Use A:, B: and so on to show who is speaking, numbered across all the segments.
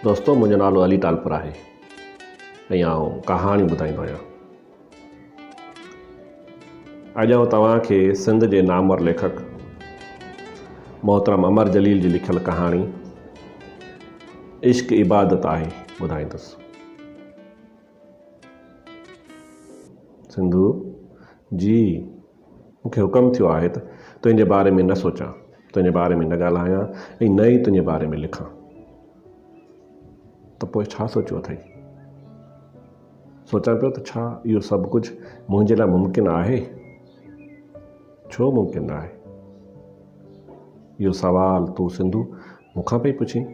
A: دوستو منهنجو نالو علي ٽالپر آهي ۽ آئون ڪهاڻيون ٻڌائيندو آهيان. اڄ آئون توهان کي سنڌ جي نامور ليکڪ محترم امر جليل جي لکيل ڪهاڻي عشق عبادت آهي ٻڌائيندس. سنڌو، جي، مون کي حڪم ٿيو آهي ته تنهنجي باري ۾ نه سوچان، تنهنجي باري ۾ نه ڳالهايان ۽ نه ئي تنهنجي باري ۾ لکان. ته پوء ڇا سوچيو اٿئي؟ سوچان پيو ته ڇا اهو سڀ ڪجهه منهنجي لاء ممڪن آهي؟ ڇو ممڪن نه آهي؟ اهو سوال تون سنڌو مون کان پئي پڇين؟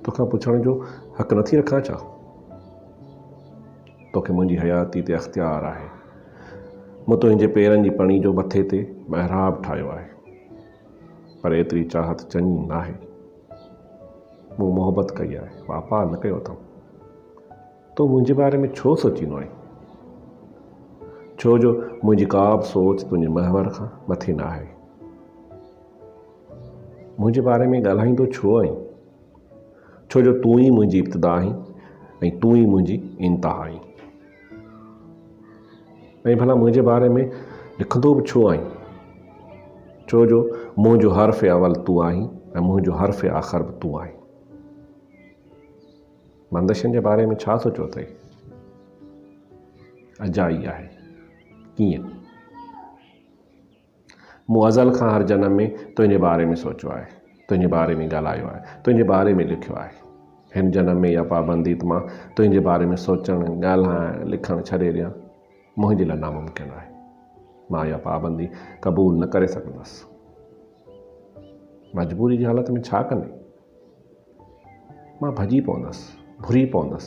A: توکان پڇڻ جو حق نٿي رکان ڇا؟ توکي منهنجي حياتي تي اختيار آهي. مون تنهنجي پيرن جي پڻي جو مٿي تي محراب ٺاهيو آهي. پر ايتري چاهت چڱي ناهي. مون محبت ڪئي آهي، واپار نه ڪيو اٿم. تون منهنجي باري ۾ ڇو سوچيندو آهين؟ ڇو جو منهنجي ڪا به سوچ تنهنجي محور کان مٿي نه آهي. منهنجي باري ۾ ڳالهائيندو ڇو آهين؟ ڇو جو تون ئي منهنجي ابتدا آهين ۽ تون ئي منهنجي انتها آهين. ۽ ڀلا منهنجي باري ۾ لکندو به ڇو آهين؟ ڇو جو منهنجو حرف اول تون آهين ۽ منهنجو حرف آخر به تون آهين. بندشن جي باري ۾ ڇا سوچيو اٿئي؟ اجائي آهي. ڪيئن؟ مون ازل کان هر جنم ۾ تنهنجي باري ۾ سوچيو آهي، تنهنجي باري ۾ ڳالهايو آهي، تنهنجي باري ۾ لکيو آهي. هن جنم ۾ اها پابندي ته مان تنهنجي باري ۾ سوچڻ، ڳالهائڻ، لکڻ ڇڏي ڏيان، منهنجي لاء ناممڪن آهي. مان اها پابندي قبول نه ڪري سگهندس. مجبوري جي حالت ۾ ڇا ڪندين؟ مان ڀڄي پوندس، ڀري پوندس،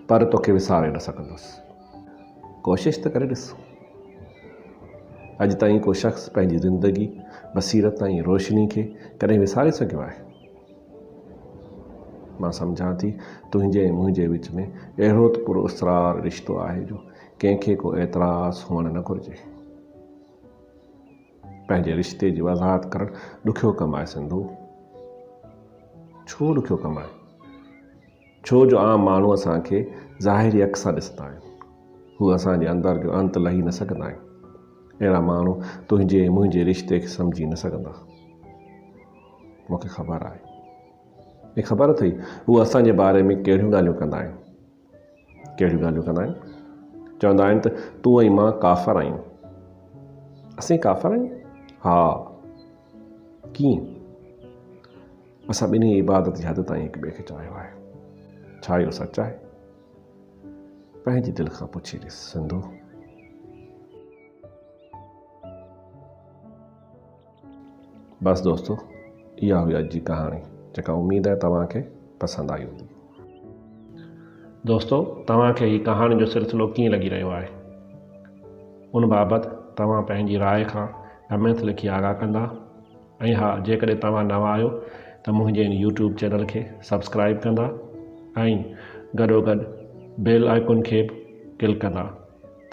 A: پر توکي وساري نه سگهندس. ڪوشش ته ڪري ڏس. اڄ تائين ڪو شخص پنهنجي زندگي، بصيرت ۽ روشني کي ڪڏهن وساري سگهيو آهي؟ مان سمجهان ٿي تنهنجي ۽ منهنجي وچ ۾ اهڙو ته پراسرار رشتو آهي جو ڪنهن کي ڪو اعتراض هئڻ نه گهرجي. پنهنجي رشتي جي وضاحت ڪرڻ ڏکيو ڪم آهي سنڌو. ڇو ڏکيو ڪم آهي؟ ڇو جو عام ماڻهو اسان کي ظاهري اک سان ڏسندا آهن. هو اسان جي اندر جو انت لهي نه سگهندا آهن. اهڙا ماڻهو تنهنجي ۽ منهنجي رشتي کي سمجهي نه سگهندا. مون کي خبر آهي. ۽ خبر اٿئي هو اسان جي باري ۾ ڪهڙيون ڳالهيون ڪندا آهن. ڪهڙيون ڳالهيون ڪندا آهن؟ چوندا آهن ته تون ۽ مان ڪافر آهيون. اسين ڪافر آهيون؟ ها. ڪيئن؟ اسان ٻنهي عبادت جي حد تائين هڪ ٻئي کي چاهيو آهي. ڇا اهو سچ آهي؟ پنهنجي دل کان پڇي ڏس سنڌو. بس دوستو اها هئي اڄ جي ڪهاڻي جيڪا اميد آهي توهان کي پسند آئي هوندي. دوستو توهان کي هي ڪهاڻين جو سلسلو ڪيئن لڳي رهيو آهي ان بابت توهان پنهنجي راء کان ڪمينٽس لکي آگاهه ڪندا ۽ ها جيڪڏهن توهان نوان آهيو ته منهنجي هن يوٽيوب چينل کي سبسڪرائب ڪندا ۽ گڏوگڏ بيل آئيڪن کي به ڪلڪ ڪندا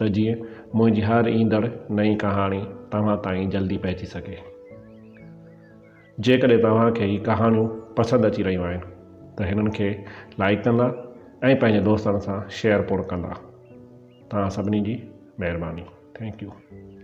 A: ته جيئن منهنجي هر ايندڙ نئين ڪهاڻي توهان تائين جلدي پهچي سگهي. جيڪڏهن توهان کي هي ڪهاڻيون پسند اچي رهيون آهن ته هنن کي لائيڪ ڪندا ۽ پنهنجي دوستن سان شيئر پڻ ڪندا. توهان سڀني جي مهرباني. Thank you.